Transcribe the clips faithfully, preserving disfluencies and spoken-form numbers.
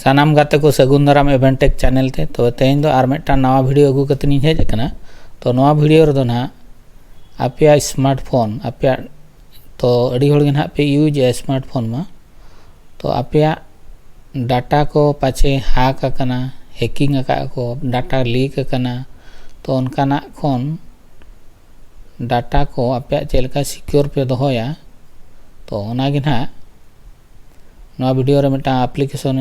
ᱥᱟᱱᱟᱢ ᱜᱟᱛᱮ ᱠᱚ ᱥᱟᱹᱜᱩᱱ ᱫᱟᱨᱟᱢ Eventech channel ᱛᱮ᱾ ᱛᱚᱵᱮ ᱛᱮᱦᱮᱧ ᱫᱚ ᱟᱨ ᱢᱤᱫᱴᱟᱝ ᱱᱟᱣᱟ video ᱟᱹᱜᱩ ᱠᱟᱛᱮ ᱤᱧ ᱦᱮᱡ ᱟᱠᱟᱱᱟ᱾ ᱛᱚ ᱱᱚᱣᱟ video ᱨᱮᱫᱚ ᱱᱟᱦᱟᱜ ᱟᱯᱮᱭᱟᱜ smartphone, ᱟᱯᱮᱭᱟᱜ, ᱛᱚ ᱟᱹᱰᱤ ᱦᱚᱲ ᱜᱮ ᱱᱟᱦᱟᱜ ᱯᱮ use ᱮᱫᱟ smartphone ᱢᱟ, ᱛᱚ ᱟᱯᱮᱭᱟᱜ data ᱠᱚ ᱯᱟᱪᱷᱮ hack ᱟᱠᱟᱱᱟ, hacking ᱟᱠᱟᱫ ᱠᱚ, data leak ᱟᱠᱟᱱᱟ, ᱛᱚ ᱚᱱᱠᱟᱱᱟᱜ ᱠᱷᱚᱱ data ᱠᱚ ᱟᱯᱮᱭᱟᱜ ᱪᱮᱫ ᱞᱮᱠᱟ secure ᱯᱮ ᱫᱚᱦᱚᱭᱟ, ᱛᱚ ᱚᱱᱟ ᱜᱮ ᱱᱟᱦᱟᱜ ᱱᱚᱣᱟ video ᱨᱮ ᱢᱤᱫᱴᱟᱝ application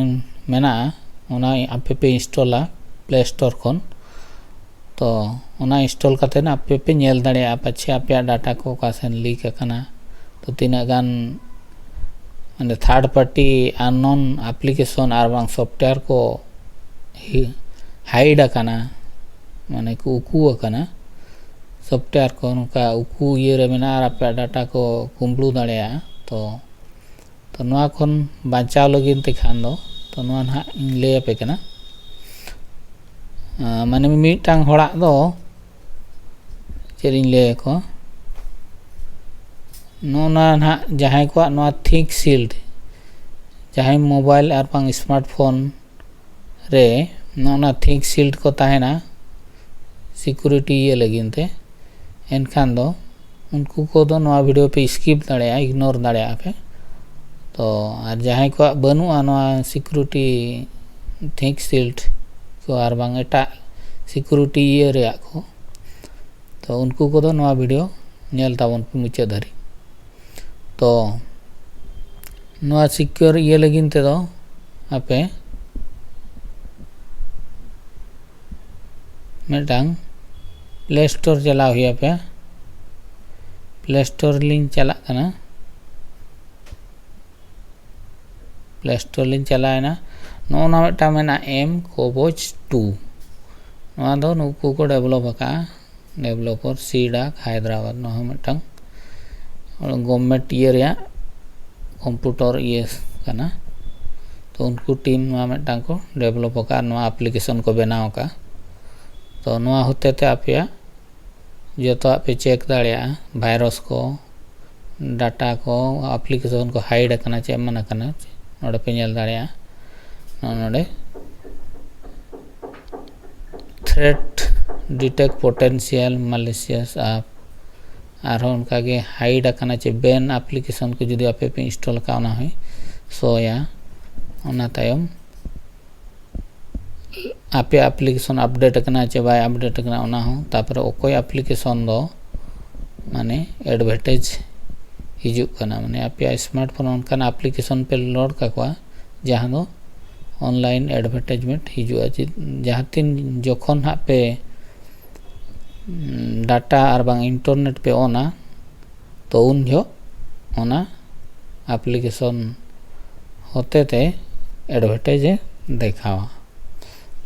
ᱢᱮᱱᱟᱜᱼᱟ, ᱚᱱᱟ ᱟᱯᱮ ᱯᱮ installᱟ Play Store ᱠᱷᱚᱱ᱾ ᱛᱚ ᱚᱱᱟ install ᱠᱟᱛᱮᱫ ᱟᱯᱮ ᱯᱮ ᱧᱮᱞ ᱫᱟᱲᱮᱭᱟᱜᱼᱟ ᱯᱟᱪᱷᱮ ᱟᱯᱮᱭᱟᱜ data ᱠᱚ ᱚᱠᱟ ᱥᱮᱱ leak ᱟᱠᱟᱱᱟ᱾ ᱛᱚ ᱛᱤᱱᱟᱹᱜ ᱜᱟᱱ ᱢᱟᱱᱮ third party unknown application ᱟᱨ ᱵᱟᱝ software ᱠᱚ hi-, hide ᱟᱠᱟᱱᱟ, ᱢᱟᱱᱮ ᱠᱚ ᱩᱠᱩ ᱟᱠᱟᱱᱟ software ᱠᱚ, ᱱᱚᱝᱠᱟ ᱩᱠᱩ ᱤᱭᱟᱹ ᱨᱮ ᱢᱮᱱᱟᱜᱼᱟ ᱟᱨ ᱟᱯᱮᱭᱟᱜ data ᱠᱚ ᱠᱩᱢᱵᱽᱲᱩ ᱫᱟᱲᱮᱭᱟᱜᱼᱟ᱾ ᱛᱚ ᱛᱚ ᱱᱚᱣᱟ ᱠᱷᱚᱱ ᱵᱟᱧᱪᱟᱣ ᱞᱟᱹᱜᱤᱫ ᱛᱮ ᱠᱷᱟᱱ ᱫᱚ, ᱛᱚ ᱱᱚᱣᱟ ᱱᱟᱦᱟᱜ ᱤᱧ ᱞᱟᱹᱭ ᱟᱯᱮ ᱠᱟᱱᱟ᱾ ᱟᱸ, ᱢᱟᱱᱮ ᱢᱤᱫᱴᱟᱝ ᱦᱚᱲᱟᱜ ᱫᱚ ᱪᱮᱫ ᱤᱧ ᱞᱟᱹᱭ ᱟᱠᱚᱣᱟ, ᱱᱚᱜᱼᱚ ᱱᱚᱣᱟ ᱱᱟᱦᱟᱜ ᱡᱟᱦᱟᱸᱭ ᱠᱚᱣᱟᱜ ᱱᱚᱣᱟ thick sealed, ᱡᱟᱦᱟᱸᱭ mobile ᱟᱨ ᱵᱟᱝ smartphone ᱨᱮ ᱱᱚᱜᱼᱚ ᱱᱚᱣᱟ thick sealed ᱠᱚ ᱛᱟᱦᱮᱱᱟ security ᱤᱭᱟᱹ ᱞᱟᱹᱜᱤᱫ ᱛᱮ, ᱮᱱᱠᱷᱟᱱ ᱫᱚ ᱩᱱᱠᱩ ᱠᱚᱫᱚ ᱱᱚᱣᱟ video ᱯᱮ skip ᱫᱟᱲᱮᱭᱟᱜᱼᱟ, ignore ᱫᱟᱲᱮᱭᱟᱜᱼᱟ ᱯᱮ᱾ ᱛᱚ ᱟᱨ ᱡᱟᱦᱟᱸᱭ ᱠᱚᱣᱟᱜ ᱵᱟᱹᱱᱩᱜᱼᱟ ᱱᱚᱣᱟ security thick sealed ᱠᱚ ᱟᱨ ᱵᱟᱝ ᱮᱴᱟᱜ security ᱤᱭᱟᱹ ᱨᱮᱭᱟᱜ ᱠᱚ, ᱛᱚ ᱩᱱᱠᱩ ᱠᱚᱫᱚ ᱱᱚᱣᱟ video ᱧᱮᱞ ᱛᱟᱵᱚᱱ ᱯᱮ ᱢᱩᱪᱟᱹᱫ ᱫᱷᱟᱹᱨᱤᱡ᱾ ᱛᱚ ᱱᱚᱣᱟ secure ᱤᱭᱟᱹ ᱞᱟᱹᱜᱤᱫ ᱛᱮᱫᱚ ᱟᱯᱮ ᱢᱤᱫᱴᱟᱝ Play Store ᱪᱟᱞᱟᱣ ᱦᱩᱭ ᱟᱯᱮᱭᱟ᱾ Play Store ᱞᱤᱧ ᱪᱟᱞᱟᱜ ᱠᱟᱱᱟ, Play Store ᱞᱤᱧ ᱪᱟᱞᱟᱣᱮᱱᱟ᱾ ᱱᱚᱜᱼᱚ ᱱᱚᱣᱟ ᱢᱤᱫᱴᱟᱝ ᱢᱮᱱᱟᱜᱼᱟ M Koboj two, ᱱᱚᱣᱟ ᱫᱚ ᱱᱩᱠᱩ ᱠᱚ develop ᱟᱠᱟᱫᱼᱟ, developer CDAC Hyderabad, ᱱᱚᱣᱟ ᱦᱚᱸ ᱢᱤᱫᱴᱟᱝ government ᱤᱭᱟᱹ ᱨᱮᱭᱟᱜ computer ᱤᱭᱟᱹ ᱠᱟᱱᱟ᱾ ᱛᱚ ᱩᱱᱠᱩ team ᱱᱚᱣᱟ ᱢᱤᱫᱴᱟᱝ ᱠᱚ develop ᱟᱠᱟᱫᱼᱟ, ᱱᱚᱣᱟ application ᱠᱚ ᱵᱮᱱᱟᱣ ᱟᱠᱟᱫᱼᱟ᱾ ᱛᱚ ᱱᱚᱣᱟ ᱦᱚᱛᱮ ᱛᱮ ᱟᱯᱮᱭᱟᱜ ᱡᱚᱛᱚᱣᱟᱜ ᱯᱮ check ᱫᱟᱲᱮᱭᱟᱜᱼᱟ, virus ᱠᱚ, data ᱠᱚ, application ᱠᱚ hide ᱟᱠᱟᱱᱟ ᱪᱮ ᱮᱢᱟᱱ ᱟᱠᱟᱱᱟ, ᱱᱚᱰᱮ ᱯᱮ ᱧᱮᱞ ᱫᱟᱲᱮᱭᱟᱜᱼᱟ᱾ ᱱᱚᱰᱮ threat detect potential malicious app, ᱟᱨᱦᱚᱸ ᱚᱱᱠᱟᱜᱮ hide ᱟᱠᱟᱱᱟ ᱪᱮ ban application ᱠᱚ ᱡᱩᱫᱤ ᱟᱯᱮ ᱯᱮ install ᱟᱠᱟᱫ, ᱚᱱᱟ ᱦᱚᱸᱭ ᱥᱳᱭᱟ᱾ ᱚᱱᱟ ᱛᱟᱭᱚᱢ ᱟᱯᱮᱭᱟᱜ application update ᱟᱠᱟᱱᱟ ᱪᱮ ᱵᱟᱭ update ᱟᱠᱟᱱᱟ, ᱚᱱᱟ ᱦᱚᱸ᱾ ᱛᱟᱨᱯᱚᱨᱮ ᱚᱠᱚᱭ application ᱫᱚ ᱢᱟᱱᱮ advertise ᱦᱤᱡᱩᱜ ᱠᱟᱱᱟ, ᱢᱟᱱᱮ ᱟᱯᱮᱭᱟᱜ smartphone ᱚᱱᱠᱟᱱ application ᱯᱮ load ᱠᱟᱠᱚᱣᱟ ᱡᱟᱦᱟᱸ ᱫᱚ online advertisement ᱦᱤᱡᱩᱜᱼᱟ᱾ ᱡᱟᱦᱟᱸ ᱛᱤᱱ ᱡᱚᱠᱷᱚᱱ ᱦᱟᱸᱜ ᱯᱮ data ᱟᱨ ᱵᱟᱝ internet ᱯᱮ ᱚᱱᱟ, ᱛᱚ ᱩᱱ ᱡᱚᱦᱚᱜ ᱚᱱᱟ application ᱦᱚᱛᱮᱛᱮ advertise ᱮ ᱫᱮᱠᱷᱟᱣᱟ᱾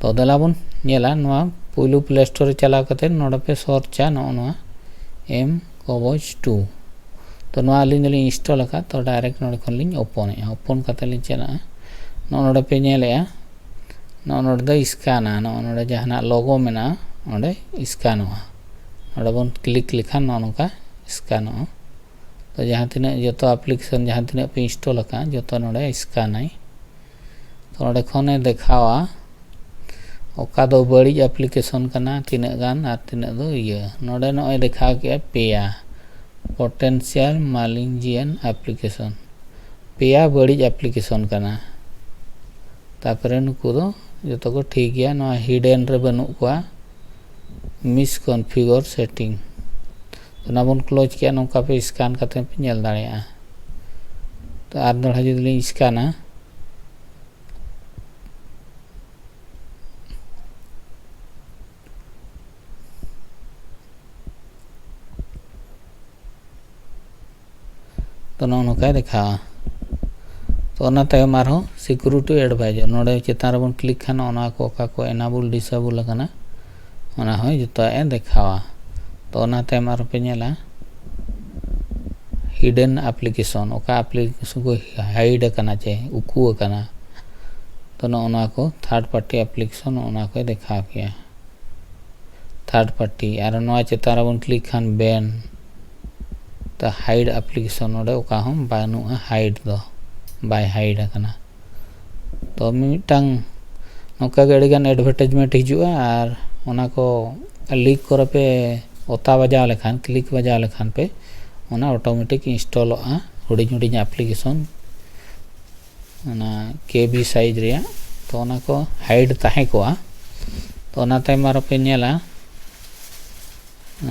ᱛᱚ ᱫᱮᱞᱟ ᱵᱚᱱ ᱧᱮᱞᱟ, ᱱᱚᱣᱟ ᱯᱩᱭᱞᱩ Play Store ᱨᱮ ᱪᱟᱞᱟᱣ ᱠᱟᱛᱮ ᱱᱚᱰᱮ ᱯᱮ search ᱟ ᱱᱚᱜᱼᱚ ᱱᱚᱣᱟ M Kavach two᱾ ᱛᱚ ᱱᱚᱣᱟ ᱟᱹᱞᱤᱧ ᱫᱚᱞᱤᱧ install ᱟᱠᱟᱫ, ᱛᱚ direct ᱱᱚᱰᱮ ᱠᱷᱚᱱ ᱞᱤᱧ open ᱮᱜᱼᱟ᱾ Open ᱠᱟᱛᱮ ᱞᱤᱧ ᱪᱟᱞᱟᱜᱼᱟ, ᱱᱚᱜᱼᱚ ᱱᱚᱰᱮ ᱯᱮ ᱧᱮᱞᱮᱜᱼᱟ, ᱱᱚᱜᱼᱚ ᱱᱚᱰᱮ ᱫᱚ scan ᱟ, ᱱᱚᱜᱼᱚ ᱱᱚᱰᱮ ᱡᱟᱦᱟᱱᱟᱜ logo ᱢᱮᱱᱟᱜᱼᱟ ᱚᱸᱰᱮ scan ᱚᱜᱼᱟ᱾ ᱱᱚᱰᱮ ᱵᱚᱱ click ᱞᱮᱠᱷᱟᱱ ᱱᱚᱜᱼᱚ ᱱᱚᱝᱠᱟ scan ᱚᱜᱼᱟ᱾ ᱛᱚ ᱡᱟᱦᱟᱸ ᱛᱤᱱᱟᱹᱜ ᱡᱚᱛᱚ application ᱡᱟᱦᱟᱸ ᱛᱤᱱᱟᱹᱜ ᱯᱮ install ᱟᱠᱟᱫ, ᱡᱚᱛᱚ ᱱᱚᱰᱮ scan ᱟᱭ᱾ ᱛᱚ ᱚᱸᱰᱮ ᱠᱷᱚᱱᱮ ᱫᱮᱠᱷᱟᱣᱟ ᱚᱠᱟ ᱫᱚ ᱵᱟᱹᱲᱤᱡ application ᱠᱟᱱᱟ ᱛᱤᱱᱟᱹᱜ ᱜᱟᱱ ᱟᱨ ᱛᱤᱱᱟᱹᱜ ᱫᱚ ᱤᱭᱟᱹ᱾ ᱱᱚᱰᱮ ᱱᱚᱜᱼᱚᱭ ᱫᱮᱠᱷᱟᱣ ᱠᱮᱜᱼᱟ ᱯᱮᱭᱟ potential malicious application, ᱯᱮᱭᱟ ᱵᱟᱹᱲᱤᱡ application ᱠᱟᱱᱟ᱾ ᱛᱟᱨᱯᱚᱨᱮ ᱱᱩᱠᱩ ᱫᱚ ᱡᱚᱛᱚ ᱠᱚ ᱴᱷᱤᱠ ᱜᱮᱭᱟ, ᱱᱚᱣᱟ hidden ᱨᱮ ᱵᱟᱹᱱᱩᱜ ᱠᱚᱣᱟ, misconfigure setting᱾ ᱚᱱᱟ ᱵᱚᱱ close ᱠᱮᱜᱼᱟ, ᱱᱚᱝᱠᱟ ᱯᱮ scan ᱠᱟᱛᱮ ᱯᱮ ᱧᱮᱞ ᱫᱟᱲᱮᱭᱟᱜᱼᱟ᱾ ᱛᱚ ᱟᱨ ᱫᱚᱲᱦᱟ ᱡᱩᱫᱤ ᱞᱤᱧ scan ᱟ, ᱛᱚ ᱱᱚᱜᱼᱚ ᱱᱚᱝᱠᱟᱭ ᱫᱮᱠᱷᱟᱣᱟ᱾ ᱛᱚ ᱚᱱᱟ ᱛᱟᱭᱚᱢ ᱟᱨᱦᱚᱸ security advisor, ᱱᱚᱰᱮ ᱪᱮᱛᱟᱱ ᱨᱮᱵᱚᱱ click ᱠᱷᱟᱱ ᱚᱱᱟ ᱠᱚ ᱚᱠᱟ ᱠᱚ enable disable ᱟᱠᱟᱱᱟ ᱚᱱᱟ ᱦᱚᱸ ᱡᱚᱛᱚᱣᱟᱜ ᱮ ᱫᱮᱠᱷᱟᱣᱟ᱾ ᱛᱚ ᱚᱱᱟ ᱛᱟᱭᱚᱢ ᱟᱨᱦᱚᱸ ᱯᱮ ᱧᱮᱞᱟ hidden application, ᱚᱠᱟ application ᱠᱚ hide ᱟᱠᱟᱱᱟ ᱪᱮ ᱩᱠᱩ ᱟᱠᱟᱱᱟ᱾ ᱛᱚ ᱱᱚᱜᱼᱚ ᱱᱚᱣᱟ ᱠᱚ third party application ᱱᱚᱜᱼᱚ ᱱᱚᱣᱟ ᱠᱚᱭ ᱫᱮᱠᱷᱟᱣ ᱠᱮᱭᱟ, third party᱾ ᱟᱨ ᱱᱚᱣᱟ ᱪᱮᱛᱟᱱ ᱨᱮᱵᱚᱱ click ᱠᱷᱟᱱ ban, ᱛᱚ hide application ᱱᱚᱰᱮ ᱚᱠᱟ ᱦᱚᱸ ᱵᱟᱹᱱᱩᱜᱼᱟ, hide ᱫᱚ ᱵᱟᱭ hide ᱟᱠᱟᱱᱟ᱾ ᱛᱚ ᱢᱤᱢᱤᱫᱴᱟᱝ ᱱᱚᱝᱠᱟ ᱜᱮ ᱟᱹᱰᱤᱜᱟᱱ advertisement ᱦᱤᱡᱩᱜᱼᱟ, ᱟᱨ ᱚᱱᱟ ᱠᱚ link ᱠᱚᱨᱮ ᱯᱮ ᱚᱛᱟ ᱵᱟᱡᱟᱣ ᱞᱮᱠᱷᱟᱱ, click ᱵᱟᱡᱟᱣ ᱞᱮᱠᱷᱟᱱ ᱯᱮ, ᱚᱱᱟ automatic installᱚᱜᱼᱟ ᱦᱩᱰᱤᱧ ᱦᱩᱰᱤᱧ application, ᱚᱱᱟ K B size ᱨᱮᱭᱟᱜ᱾ ᱛᱚ ᱚᱱᱟ ᱠᱚ hide ᱛᱟᱦᱮᱸ ᱠᱚᱜᱼᱟ᱾ ᱛᱚ ᱚᱱᱟ ᱛᱟᱭᱚᱢ ᱟᱨᱚ ᱯᱮ ᱧᱮᱞᱟ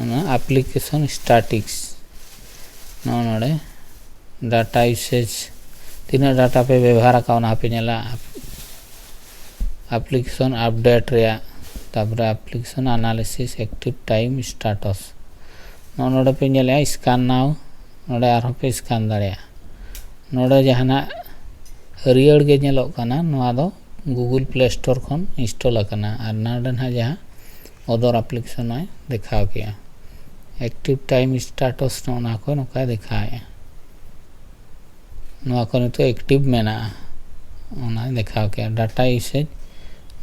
ᱚᱱᱟ application statics, ᱱᱚᱜᱼᱚ ᱱᱚᱰᱮ data usage, ᱛᱤᱱᱟᱹᱜ data ᱯᱮ ᱵᱮᱵᱚᱦᱟᱨ ᱟᱠᱟᱫ ᱚᱱᱟ ᱦᱚᱸᱯᱮ ᱧᱮᱞᱟ᱾ Application update ᱨᱮᱭᱟᱜ, ᱛᱟᱨᱯᱚᱨᱮ application analysis, active time status, ᱱᱚᱜᱼᱚ ᱱᱚᱰᱮ ᱯᱮ ᱧᱮᱞᱮᱜᱼᱟ scan now, ᱱᱚᱰᱮ ᱟᱨᱦᱚᱸ ᱯᱮ scan ᱫᱟᱲᱮᱭᱟᱜᱼᱟ᱾ ᱱᱚᱰᱮ ᱡᱟᱦᱟᱱᱟᱜ ᱦᱟᱹᱨᱭᱟᱹᱲ ᱜᱮ ᱧᱮᱞᱚᱜ ᱠᱟᱱᱟ, ᱱᱚᱣᱟ ᱫᱚ Google Play Store ᱠᱷᱚᱱ install ᱟᱠᱟᱱᱟ, ᱟᱨ ᱱᱚᱰᱮ ᱱᱟᱦᱟᱜ ᱡᱟᱦᱟᱸ other application ᱮ ᱫᱮᱠᱷᱟᱣ ᱠᱮᱜᱼᱟ᱾ Active time status ᱱᱚᱜᱼᱚ ᱱᱚᱣᱟ ᱠᱚ ᱱᱚᱝᱠᱟᱭ ᱫᱮᱠᱷᱟᱣᱮᱜᱼᱟ᱾ ᱱᱚᱣᱟ ᱠᱚ ᱱᱤᱛᱚᱜ active ᱢᱮᱱᱟᱜᱼᱟ, ᱚᱱᱟᱭ ᱫᱮᱠᱷᱟᱣ ᱠᱮᱜᱼᱟ᱾ Data usage,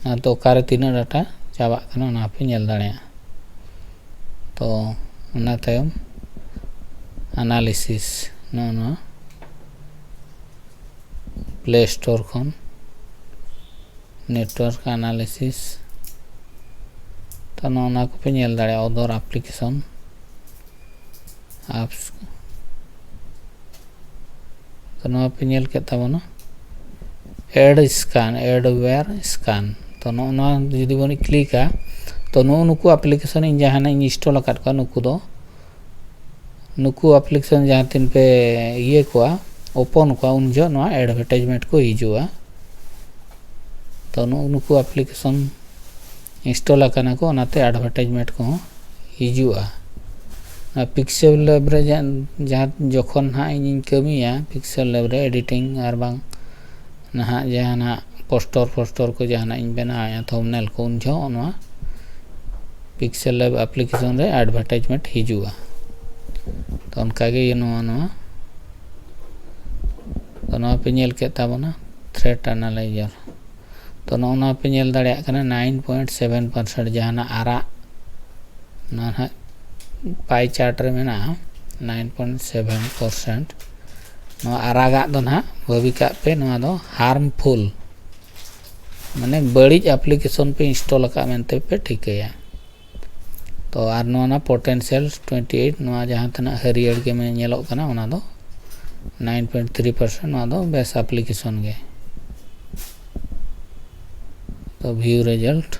ᱱᱚᱣᱟ ᱫᱚ ᱚᱠᱟᱨᱮ ᱛᱤᱱᱟᱹᱜ data ᱪᱟᱵᱟᱜ ᱠᱟᱱᱟ ᱚᱱᱟ ᱯᱮ ᱧᱮᱞ ᱫᱟᱲᱮᱭᱟᱜᱼᱟ᱾ ᱛᱚ ᱚᱱᱟ ᱛᱟᱭᱚᱢ analysis, ᱱᱚᱜᱼᱚ ᱱᱚᱣᱟ Play Store ᱠᱷᱚᱱ network analysis, ᱛᱚ ᱱᱚᱜᱼᱚ ᱱᱚᱣᱟ ᱠᱚᱯᱮ ᱧᱮᱞ ᱫᱟᱲᱮᱭᱟᱜᱼᱟ, other application, apps᱾ ᱛᱚ ᱱᱚᱣᱟ ᱯᱮ ᱧᱮᱞ ᱠᱮᱫ ᱛᱟᱵᱚᱱᱟ, add scan, add where scan᱾ ᱛᱚ ᱱᱚᱜᱼᱚ ᱱᱚᱣᱟ ᱡᱩᱫᱤ ᱵᱚᱱ clickᱟ, ᱛᱚ ᱱᱚᱜᱼᱚ ᱱᱩᱠᱩ application ᱤᱧ ᱡᱟᱦᱟᱱᱟᱜ ᱤᱧ install ᱟᱠᱟᱫ ᱠᱚᱣᱟ, ᱱᱩᱠᱩ ᱫᱚ, ᱱᱩᱠᱩ application ᱡᱟᱦᱟᱸ ᱛᱤᱱ ᱯᱮ ᱤᱭᱟᱹ ᱠᱚᱣᱟ, open ᱠᱚᱣᱟ, ᱩᱱ ᱡᱚᱦᱚᱜ ᱱᱚᱣᱟ advertisement ᱠᱚ ᱦᱤᱡᱩᱜᱼᱟ᱾ ᱛᱚ ᱱᱩᱜᱼᱩ ᱱᱩᱠᱩ application install ᱟᱠᱟᱱᱟ ᱠᱚ, ᱚᱱᱟᱛᱮ advertisement ᱠᱚᱦᱚᱸ ᱦᱤᱡᱩᱜᱼᱟ᱾ ᱚᱱᱟ Pixel Lab ᱨᱮ ᱡᱟ-, ᱡᱟᱦᱟᱸ ᱡᱚᱠᱷᱚᱱ ᱦᱟᱸᱜ ᱤᱧᱤᱧ ᱠᱟᱹᱢᱤᱭᱟ Pixel Lab ᱨᱮ editing ᱟᱨ ᱵᱟᱝ ᱱᱟᱦᱟᱜ ᱡᱟᱦᱟᱱᱟᱜ poster ᱯᱳᱥᱴᱚᱨ ᱠᱚ ᱡᱟᱦᱟᱱᱟᱜ ᱤᱧ ᱵᱮᱱᱟᱣᱮᱫᱼᱟ, thumbnail ᱠᱚ, ᱩᱱ ᱡᱚᱦᱚᱜ ᱱᱚᱣᱟ Pixel Lab application ᱨᱮ advertisement ᱦᱤᱡᱩᱜᱼᱟ᱾ ᱛᱚ ᱚᱱᱠᱟᱜᱮ ᱱᱚᱣᱟ, ᱱᱚᱣᱟ, ᱛᱚ ᱱᱚᱣᱟ ᱯᱮ ᱧᱮᱞ ᱠᱮᱫ ᱛᱟᱵᱚᱱᱟ threat analyzer᱾ ᱛᱚ ᱱᱚᱜᱼᱚ ᱱᱚᱣᱟ ᱯᱮ ᱧᱮᱞ ᱫᱟᱲᱮᱭᱟᱜ ᱠᱟᱱᱟ nine point seven percent ᱡᱟᱦᱟᱱᱟᱜ ᱟᱨᱟᱜ ᱱᱚᱣᱟ ᱱᱟᱦᱟᱜ pie chart ᱨᱮ ᱢᱮᱱᱟᱜᱼᱟ, nine point seven percent᱾ ᱱᱚᱣᱟ ᱟᱨᱟᱜᱟᱜ ᱫᱚ ᱱᱟᱦᱟᱜ ᱵᱷᱟᱹᱵᱤ ᱠᱟᱜ ᱯᱮ ᱱᱚᱣᱟ ᱫᱚ harmful, ᱢᱟᱱᱮ ᱵᱟᱹᱲᱤᱡ ᱟᱯᱞᱤᱠᱮᱥᱚᱱ ᱯᱮ ᱤᱱᱥᱴᱚᱞ ᱟᱠᱟᱫ ᱢᱮᱱᱛᱮ ᱯᱮ ᱴᱷᱤᱠᱟᱹᱭᱟ᱾ ᱛᱚ ᱟᱨ ᱱᱚᱣᱟ ᱨᱮᱱᱟᱜ ᱯᱚᱴᱮᱱᱥᱤᱭᱟᱞ ᱴᱩᱭᱮᱱᱴᱤ ᱮᱭᱤᱴ, ᱱᱚᱣᱟ ᱡᱟᱦᱟᱸ ᱛᱤᱱᱟᱹᱜ ᱦᱟᱹᱨᱭᱟᱹᱲ ᱜᱮ ᱧᱮᱞᱚᱜ ᱠᱟᱱᱟ, ᱚᱱᱟ ᱫᱚ ᱱᱟᱭᱤᱱ ᱯᱚᱭᱮᱱᱴ ᱛᱷᱨᱤ ᱯᱟᱨᱥᱮᱱᱴ, ᱱᱚᱣᱟ ᱫᱚ ᱵᱮᱥ ᱟᱯᱞᱤᱠᱮᱥᱚᱱ ᱜᱮ᱾ ᱛᱚ ᱵᱷᱤᱭᱩ ᱨᱮᱡᱟᱞᱴ,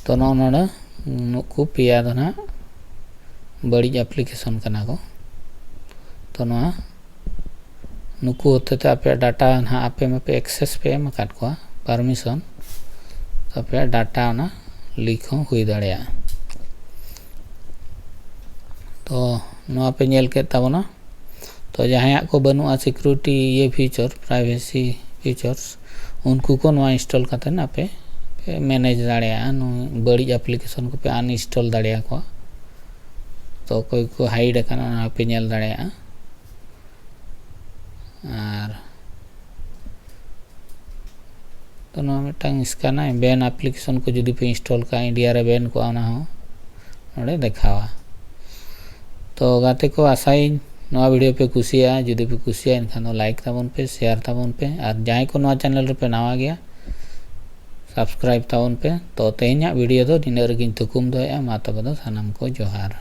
ᱛᱚ ᱱᱚᱜᱼᱚ ᱱᱚᱰᱮ ᱱᱩᱠᱩ ᱯᱮᱭᱟ ᱫᱚ ᱱᱟᱦᱟᱜ ᱵᱟᱹᱲᱤᱡ ᱟᱯᱞᱤᱠᱮᱥᱚᱱ ᱠᱟᱱᱟ ᱠᱚ᱾ ᱛᱚ ᱱᱚᱣᱟ ᱱᱩᱠᱩ ᱦᱚᱛᱮᱛᱮ ᱟᱯᱮᱭᱟᱜ ᱰᱟᱴᱟ ᱱᱟᱦᱟᱜ ᱟᱯᱮ ᱢᱟᱯᱮ ᱮᱠᱥᱮᱥ ᱯᱮ ᱮᱢ ᱟᱠᱟᱫ ᱠᱚᱣᱟ, ᱯᱟᱨᱢᱤᱥᱚᱱ, ᱟᱯᱮᱭᱟᱜ ᱰᱟᱴᱟ ᱚᱱᱟ ᱞᱤᱠ ᱦᱚᱸ ᱦᱩᱭ ᱫᱟᱲᱮᱭᱟᱜᱼᱟ᱾ ᱛᱚ ᱱᱚᱣᱟ ᱯᱮ ᱧᱮᱞ ᱠᱮᱫ ᱛᱟᱵᱚᱱᱟ᱾ ᱛᱚ ᱡᱟᱦᱟᱸᱭᱟᱜ ᱠᱚ ᱵᱟᱹᱱᱩᱜᱼᱟ ᱥᱤᱠᱩᱨᱤᱴᱤ ᱤᱭᱟᱹ ᱯᱷᱤᱪᱟᱨ, ᱯᱨᱟᱭᱵᱷᱮᱥᱤ ᱯᱷᱤᱪᱟᱨᱥ, ᱩᱱᱠᱩ ᱠᱚ ᱱᱚᱣᱟ ᱤᱱᱥᱴᱚᱞ ᱠᱟᱛᱮᱫ ᱟᱯᱮ ᱯᱮ ᱢᱮᱱᱮᱡᱽ ᱫᱟᱲᱮᱭᱟᱜᱼᱟ᱾ ᱱᱩᱭ ᱵᱟᱹᱲᱤᱡ ᱟᱯᱞᱤᱠᱮᱥᱚᱱ ᱠᱚᱯᱮ ᱟᱱᱤᱱᱥᱴᱚᱞ ᱫᱟᱲᱮᱭᱟᱠᱚᱣᱟ᱾ ᱛᱚ ᱚᱠᱚᱭ ᱠᱚ ᱦᱟᱭᱤᱰ ᱟᱠᱟᱱᱟ, ᱚᱱᱟ ᱦᱚᱸᱯᱮ ᱧᱮᱞ ᱫᱟᱲᱮᱭᱟᱜᱼᱟ᱾ ᱟᱨ ᱛᱚ ᱱᱚᱣᱟ ᱢᱤᱫᱴᱟᱝ ᱥᱠᱮᱱᱟᱭ, ᱵᱮᱱ ᱟᱯᱞᱤᱠᱮᱥᱚᱱ ᱠᱚ ᱡᱩᱫᱤ ᱯᱮ ᱤᱱᱥᱴᱚᱞ ᱠᱟᱜᱼᱟ, ᱤᱱᱰᱤᱭᱟ ᱨᱮ ᱵᱮᱱ ᱠᱚᱜᱼᱟ, ᱚᱱᱟ ᱦᱚᱸ ᱱᱚᱰᱮ ᱫᱮᱠᱷᱟᱣᱟ᱾ ᱛᱚ ᱜᱟᱛᱮ ᱠᱚ, ᱟᱥᱟᱭᱟᱹᱧ ᱱᱚᱣᱟ ᱵᱷᱤᱰᱤᱭᱳ ᱯᱮ ᱠᱩᱥᱤᱭᱟᱜᱼᱟ᱾ ᱡᱩᱫᱤ ᱯᱮ ᱠᱩᱥᱤᱭᱟᱜᱼᱟ, ᱮᱱᱠᱷᱟᱱ ᱫᱚ ᱞᱟᱭᱤᱠ ᱛᱟᱵᱚᱱ ᱯᱮ, ᱥᱮᱭᱟᱨ ᱛᱟᱵᱚᱱ ᱯᱮ, ᱟᱨ ᱡᱟᱦᱟᱸᱭ ᱠᱚ ᱱᱚᱣᱟ ᱪᱮᱱᱮᱞ ᱨᱮᱯᱮ ᱱᱟᱣᱟ ᱜᱮᱭᱟ, ᱥᱟᱵᱥᱠᱨᱟᱭᱤᱵ ᱛᱟᱵᱚᱱ ᱯᱮ᱾ ᱛᱚ ᱛᱮᱦᱮᱧᱟᱜ ᱵᱷᱤᱰᱤᱭᱳ ᱫᱚ ᱱᱤᱱᱟᱹᱜ ᱨᱮᱜᱮᱧ ᱛᱷᱩᱠᱩᱢ ᱫᱚᱦᱚᱭᱮᱫᱼᱟ᱾ ᱢᱟ ᱛᱚᱵᱮ ᱫᱚ ᱥᱟᱱᱟᱢ ᱠᱚ ᱡᱚᱦᱟᱨ᱾